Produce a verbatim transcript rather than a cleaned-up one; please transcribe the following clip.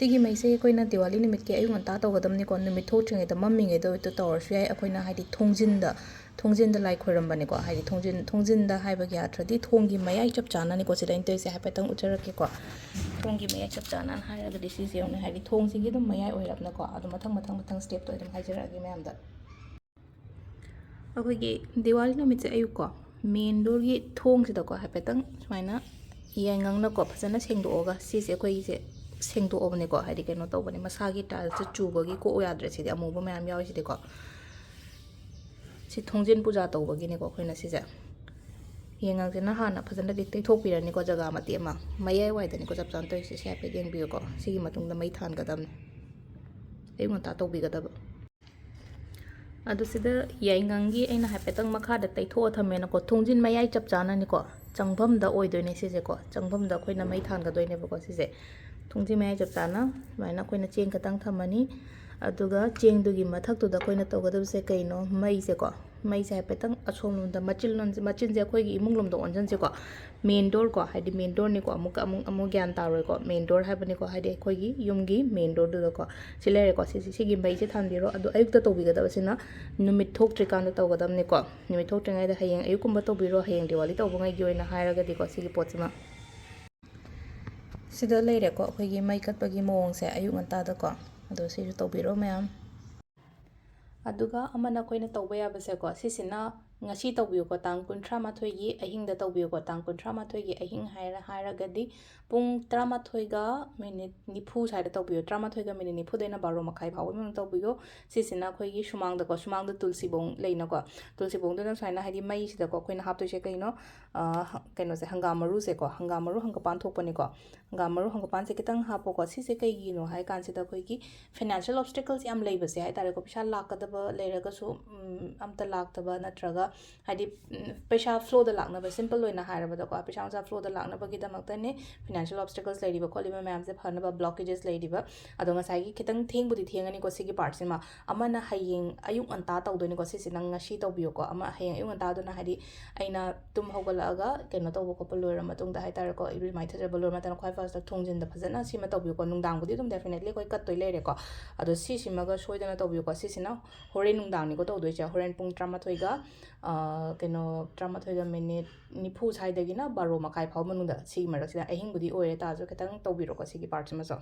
ꯁꯤꯒꯤ ꯃꯩꯁꯦ ꯑꯩꯈꯣꯏꯅ ꯗꯤꯋꯥꯂꯤ ꯅꯨꯃꯤꯠꯀꯤ ꯑꯌꯨꯛ ꯉꯟꯇꯥ ꯇꯧꯒꯗꯕꯅꯤꯀꯣ, ꯅꯨꯃꯤꯠ ꯊꯣꯛꯇ꯭ꯔꯤꯉꯩꯗ, ꯃꯝꯃꯤꯉꯩꯗ ꯑꯣꯏꯇ ꯇꯧꯔꯁꯨ ꯌꯥꯏ꯫ ꯑꯩꯈꯣꯏꯅ ꯍꯥꯏꯗꯤ ꯊꯣꯡꯖꯤꯟꯗ, ꯊꯣꯡꯖꯤꯟꯗ ꯂꯥꯏ ꯈꯣꯏꯔꯝꯕꯅꯤꯀꯣ, ꯍꯥꯏꯗꯤ ꯊꯣꯡꯖꯤꯟ, ꯊꯣꯡꯖꯤꯟꯗ ꯍꯥꯏꯕꯒꯤ ꯑꯥꯔꯊꯗꯤ ꯊꯣꯡꯒꯤ ꯃꯌꯥꯏ ꯆꯞ ꯆꯥꯅꯅꯤꯀꯣ꯫ ꯁꯤꯗ ꯑꯩꯅ ꯇꯧꯔꯤꯁꯦ ꯍꯥꯏꯐꯦꯠꯇꯪ ꯎꯠꯆꯔꯛꯀꯦꯀꯣ꯫ ꯊꯣꯡꯒꯤ ꯃꯌꯥꯏ ꯆꯞ ꯆꯥꯅꯅ ꯍꯥꯏꯔꯒꯗꯤ ꯁꯤꯁꯦ ꯌꯦꯡꯉꯨꯅꯦ, ꯍꯥꯏꯗꯤ ꯊꯣꯡꯁꯤꯒꯤ ꯑꯗꯨꯝ ꯃꯌꯥꯏ ꯑꯣꯏꯔꯞꯅꯀꯣ꯫ ꯑꯗꯨ ꯃꯊꯪ ꯃꯊꯪ ꯃꯊꯪ ꯁ꯭ꯇꯦꯞꯇꯣ ꯑꯩ ꯑꯗꯨꯝ ꯍꯥꯏꯖꯔꯛꯑꯒꯦ ꯃꯌꯥꯝꯗ꯫ ꯑꯩꯈꯣꯏꯒꯤ ꯗꯤꯋꯥꯂꯤ ꯅꯨꯃꯤꯠꯁꯦ ꯑꯌꯨꯛꯀꯣ, ꯃꯦꯟ ꯗꯣꯔꯒꯤ ꯊꯣꯡꯁꯤꯗꯀꯣ ꯍꯥꯏꯐꯦꯠꯇꯪ ꯁꯨꯃꯥꯏꯅ ꯌꯥꯏꯉꯪꯅꯀꯣ ꯐꯖꯅ ꯁꯦꯡꯗꯣꯛꯑꯒ, ꯁꯤꯁꯦ ꯑꯩꯈꯣꯏꯒꯤꯁꯦ ꯁꯦꯡꯗꯣꯛꯑꯕꯅꯦꯀꯣ, ꯍꯥꯏꯗꯤ ꯀꯩꯅꯣ ꯇꯧꯕꯅꯦ, ꯃꯁꯥꯒꯤ ꯇꯥꯏꯜꯁꯁꯦ ꯆꯨꯕꯒꯤ ꯀꯣꯛꯎ ꯌꯥꯗ꯭ꯔꯦ꯫ ꯁꯤꯗꯤ ꯑꯃꯨꯕ ꯃꯌꯥꯝ ꯌꯥꯎꯔꯤꯁꯤꯗꯤꯀꯣ꯫ ꯁꯤ ꯊꯣꯡꯖꯤꯟ ꯄꯨꯖꯥ ꯇꯧꯕꯒꯤꯅꯦꯀꯣ ꯑꯩꯈꯣꯏꯅ ꯁꯤꯁꯦ꯫ ꯌꯥꯏꯉꯪꯁꯤꯅ ꯍꯥꯟꯅ ꯐꯖꯅꯗꯤ ꯇꯩꯊꯣꯛꯄꯤꯔꯅꯤꯀꯣ, ꯖꯒꯥ ꯃꯇꯦꯛ ꯑꯃ꯫ ꯃꯌꯥꯏ ꯋꯥꯏꯗꯅꯤꯀꯣ ꯆꯞ ꯆꯥꯅ ꯇꯧꯔꯤꯁꯦ꯫ ꯁꯤ ꯍꯥꯏꯐꯦꯠ ꯌꯦꯡꯕꯤꯌꯨꯀꯣ꯫ ꯁꯤꯒꯤ ꯃꯇꯨꯡꯗ ꯃꯩ ꯊꯥꯟꯒꯗꯕꯅꯤ꯫ ꯑꯌꯨꯛ ꯉꯟꯇꯥ ꯇꯧꯕꯤꯒꯗꯕ꯫ ꯑꯗꯨ ꯁꯤꯗ ꯌꯥꯏꯉꯪꯒꯤ ꯑꯩꯅ ꯍꯥꯏꯐꯦꯠꯇꯪ ꯃꯈꯥꯗ ꯇꯩꯊꯣꯛꯑ ꯊꯝꯃꯦꯅꯀꯣ, ꯊꯣꯡꯖꯤꯟ ꯃꯌꯥꯏ ꯆꯞ ꯆꯥꯅꯅꯤꯀꯣ, ꯆꯪꯐꯝꯗ ꯑꯣꯏꯗꯣꯏꯅꯦ ꯁꯤꯁꯦꯀꯣ, ꯆꯪꯐꯝꯗ ꯑꯩꯈꯣꯏꯅ ꯃꯩ ꯊꯥꯟꯒꯗꯣꯏꯅꯦꯕꯀꯣ ꯁꯤꯁꯦ꯫ ꯊꯣꯡꯖꯤꯟ ꯃꯌꯥꯏ ꯆꯞ ꯆꯥꯅ ꯁꯨꯃꯥꯏꯅ ꯑꯩꯈꯣꯏꯅ ꯆꯦꯡ ꯈꯛꯇꯪ ꯊꯝꯃꯅꯤ꯫ ꯑꯗꯨꯒ ꯆꯦꯡꯗꯨꯒꯤ ꯃꯊꯛꯇꯨꯗ ꯑꯩꯈꯣꯏꯅ ꯇꯧꯒꯗꯕꯁꯦ ꯀꯩꯅꯣ? ꯃꯩꯁꯦꯀꯣ, ꯃꯩꯁꯦ ꯍꯥꯏꯐꯦꯠꯇꯪ ꯑꯁꯣꯝꯂꯣꯝꯗ, ꯃꯆꯤꯟꯂꯣꯝꯁꯦ, ꯃꯆꯤꯟꯁꯦ ꯑꯩꯈꯣꯏꯒꯤ ꯏꯃꯨꯡꯂꯣꯝꯗ ꯑꯣꯟꯁꯤꯟꯁꯦꯀꯣ꯫ ꯃꯦꯟ ꯗꯣꯔ ꯀꯣ, ꯍꯥꯏꯗꯤ ꯃꯦꯟ ꯗꯣꯔꯅꯤꯀꯣ, ꯑꯃꯨꯛꯀ ꯑꯃꯨꯛ, ꯑꯃꯨꯛ ꯒ꯭ꯌꯥꯟ ꯇꯥꯔꯣꯏꯀꯣ꯫ ꯃꯦꯟ ꯗꯣꯔ ꯍꯥꯏꯕꯅꯤꯀꯣ, ꯍꯥꯏꯗꯤ ꯑꯩꯈꯣꯏꯒꯤ ꯌꯨꯝꯒꯤ ꯃꯦꯟ ꯗꯣꯔꯗꯨꯗꯀꯣ꯫ ꯁꯤ ꯂꯩꯔꯦꯀꯣ, ꯁꯤꯁꯤ, ꯁꯤꯒꯤ ꯃꯩꯁꯦ ꯊꯥꯟꯕꯤꯔꯣ꯫ ꯑꯗꯣ ꯑꯌꯨꯛꯇ ꯇꯧꯕꯤꯒꯗꯕꯁꯤꯅ ꯅꯨꯃꯤꯠ ꯊꯣꯛꯇ꯭ꯔꯤꯀꯥꯟꯗ ꯇꯧꯒꯗꯕꯅꯤꯀꯣ꯫ ꯅꯨꯃꯤꯠ ꯊꯣꯛꯇ꯭ꯔꯤꯉꯩꯗ ꯍꯌꯦꯡ ꯑꯌꯨꯛꯀꯨꯝꯕ ꯇꯧꯕꯤꯔꯣ, ꯍꯌꯦꯡ ꯗꯤꯋꯥꯂꯤ ꯇꯧꯕꯉꯩꯒꯤ ꯑꯣꯏꯅ ꯍꯥꯏꯔꯒꯗꯤꯀꯣ, ꯁꯤꯒꯤ ꯄꯣꯠꯁꯤꯃ꯫ ꯁꯤꯗ ꯂꯩꯔꯦꯀꯣ ꯑꯩꯈꯣꯏꯒꯤ ꯃꯩ ꯀꯠꯄꯒꯤ ꯃꯑꯣꯡꯁꯦ ꯑꯌꯨꯛ ꯉꯟꯇꯥꯗꯀꯣ꯫ ꯑꯗꯣ ꯁꯤꯁꯨ ꯇꯧꯕꯤꯔꯣ ꯃꯌꯥꯝ꯫ ꯑꯗꯨꯒ ꯑꯃꯅ ꯑꯩꯈꯣꯏꯅ ꯇꯧꯕ ꯌꯥꯕꯁꯦꯀꯣ, ꯁꯤꯁꯤꯅ ꯉꯁꯤ ꯇꯧꯕꯤꯌꯨꯀꯣ, ꯇꯥꯡ ꯀꯨꯟꯊ꯭ꯔꯥ ꯃꯥꯊꯣꯏꯒꯤ ꯑꯍꯤꯡꯗ ꯇꯧꯕꯤꯌꯨꯀꯣ, ꯇꯥꯡ ꯀꯨꯟꯊ꯭ꯔꯥ ꯃꯥꯊꯣꯏꯒꯤ ꯑꯍꯤꯡ ꯍꯥꯏꯔ, ꯍꯥꯏꯔꯒꯗꯤ ꯄꯨꯡ ꯇꯔꯥꯃꯥꯊꯣꯏꯒ ꯃꯤꯅꯤꯠ ꯅꯤꯐꯨ ꯁ꯭ꯋꯥꯏꯗ ꯇꯧꯕꯤꯌꯨ, ꯇꯔꯥꯃꯥꯊꯣꯏꯒ ꯃꯤꯅꯤꯠ ꯅꯤꯐꯨꯗꯩꯅ ꯕꯥꯔꯣ ꯃꯈꯥꯏ ꯐꯥꯎꯕꯒꯤ ꯃꯅꯨꯡꯗ ꯇꯧꯕꯤꯌꯨ꯫ ꯁꯤꯁꯤꯅ ꯑꯩꯈꯣꯏꯒꯤ ꯁꯨꯃꯥꯡꯗꯀꯣ, ꯁꯨꯃꯥꯡꯗ ꯇꯨꯜꯁꯤꯕꯣꯡ ꯂꯩꯅꯀꯣ, ꯇꯨꯜꯁꯤꯕꯣꯡꯗꯨꯅ ꯁꯨꯃꯥꯏꯅ ꯍꯥꯏꯗꯤ ꯃꯩꯁꯤꯗꯀꯣ ꯑꯩꯈꯣꯏꯅ ꯍꯥꯞꯇꯣꯏꯁꯦ ꯀꯩꯅꯣ? ꯑ, ꯍ-, ꯀꯩꯅꯣꯁꯦ, ꯍꯪꯒꯥꯝ ꯃꯔꯨꯁꯦꯀꯣ, ꯍꯪꯒꯥꯝ ꯃꯔꯨ ꯍꯪꯒꯄꯥꯟ ꯊꯣꯛꯄꯅꯤꯀꯣ, ꯍꯪꯒꯥꯝ ꯃꯔꯨ ꯍꯪꯒꯄꯥꯟꯁꯦ ꯈꯤꯇꯪ ꯍꯥꯞꯄꯣꯀꯣ꯫ ꯁꯤꯁꯦ ꯀꯩꯒꯤꯅꯣ ꯍꯥꯏ ꯀꯥꯟꯁꯤꯗ ꯑꯩꯈꯣꯏꯒꯤ financial obstacles ꯌꯥꯝ ꯂꯩꯕꯁꯦ ꯍꯥꯏ ꯇꯥꯔꯦꯀꯣ, ꯄꯩꯁꯥ ꯂꯥꯛꯀꯗꯕ ꯂꯩꯔꯒꯁꯨ, ꯎꯝ, ꯑꯝꯇ ꯂꯥꯛꯇꯕ, ꯅꯠꯇ꯭ꯔꯒ ꯍꯥꯏꯗꯤ ꯎꯝ, ꯄꯩꯁꯥ flow ꯗ ꯂꯥꯛꯅꯕ, simple ꯑꯣꯏꯅ ꯍꯥꯏꯔꯕꯗꯀꯣ, ꯄꯩꯁꯥ ꯅꯨꯡꯁꯥ flow ꯗ ꯂꯥꯛꯅꯕꯒꯤꯗꯃꯛꯇꯅꯦ financial obstacles ꯂꯩꯔꯤꯕ ꯈꯣꯠꯂꯤꯕ ꯃꯌꯥꯝꯁꯦ ꯐꯅꯕ, blockages ꯂꯩꯔꯤꯕ꯫ ꯑꯗꯣ ꯉꯁꯥꯏꯒꯤ ꯈꯤꯇꯪ ꯊꯦꯡꯕꯨꯗꯤ ꯊꯦꯡꯉꯅꯤꯀꯣ ꯁꯤꯒꯤ part ꯁꯤꯃ꯫ ꯑꯃꯅ ꯍꯌꯦꯡ ꯑꯌꯨꯛ ꯉꯟꯇꯥ ꯇꯧꯗꯣꯏꯅꯤꯀꯣ, ꯁꯤꯁꯦ ꯅꯪ ꯉꯁꯤ ꯇꯧꯕꯤꯌꯨꯀꯣ꯫ ꯑꯃ ꯍꯌꯦꯡ ꯑꯌꯨꯛ ꯉꯟꯇꯥꯗꯨꯅ, ꯍꯥꯏꯗꯤ ꯑꯩꯅ ꯇꯨꯝ ꯍꯧꯒꯠꯂꯛꯑꯒ ꯀꯩꯅꯣ ꯇꯧꯕ ꯈꯣꯠꯄ ꯂꯣꯏꯔ ꯃꯇꯨꯡꯗ ꯍꯥꯏꯇꯥꯔꯦꯀꯣ, ꯏꯔꯨ ꯃꯥꯏꯊꯖꯕ ꯂꯣꯏꯔ ꯃꯇꯝꯗ ꯈ꯭ꯋꯥꯏ first ꯊꯣꯡꯖꯤꯟꯗ ꯐꯖꯅ ꯁꯤꯃ ꯇꯧꯕꯤꯌꯨꯀꯣ꯫ ꯅꯨꯡꯗꯥꯡꯕꯨꯗꯤ ꯑꯗꯨꯝ definitely ꯑꯩꯈꯣꯏ ꯀꯠꯇꯣꯏ ꯂꯩꯔꯦꯀꯣ꯫ ꯑꯗꯣ ꯁꯤꯁꯤꯃꯒ ꯁꯣꯏꯗꯅ ꯇꯧꯕꯤꯌꯨꯀꯣ꯫ ꯁꯤꯁꯤꯅ ꯍꯣꯔꯦꯟ ꯅꯨꯡꯗꯥꯡꯅꯤꯀꯣ ꯇꯧꯗꯣꯏꯁꯦ, ꯍꯣꯔꯦꯟ ꯄꯨꯡ ꯇꯔꯥꯃꯥꯊꯣꯏꯒ, ꯑ, ꯀꯩꯅꯣ, ꯇꯔꯥꯃꯥꯊꯣꯏꯒ minute ꯅꯤꯐꯨ ꯁ꯭ꯋꯥꯏꯗꯒꯤꯅ ꯕꯥꯔꯣ ꯃꯈꯥꯏ ꯐꯥꯎ ꯃꯅꯨꯡꯗ, ꯁꯤꯒꯤ ꯃꯔꯛꯁꯤꯗ꯫ ꯑꯍꯤꯡꯕꯨꯗꯤ ꯑꯣꯏꯔꯦ ꯇꯥꯔꯁꯨ, ꯈꯤꯇꯪ ꯇꯧꯕꯤꯔꯣꯀꯣ ꯁꯤꯒꯤ part ꯁꯤꯃꯁꯨ꯫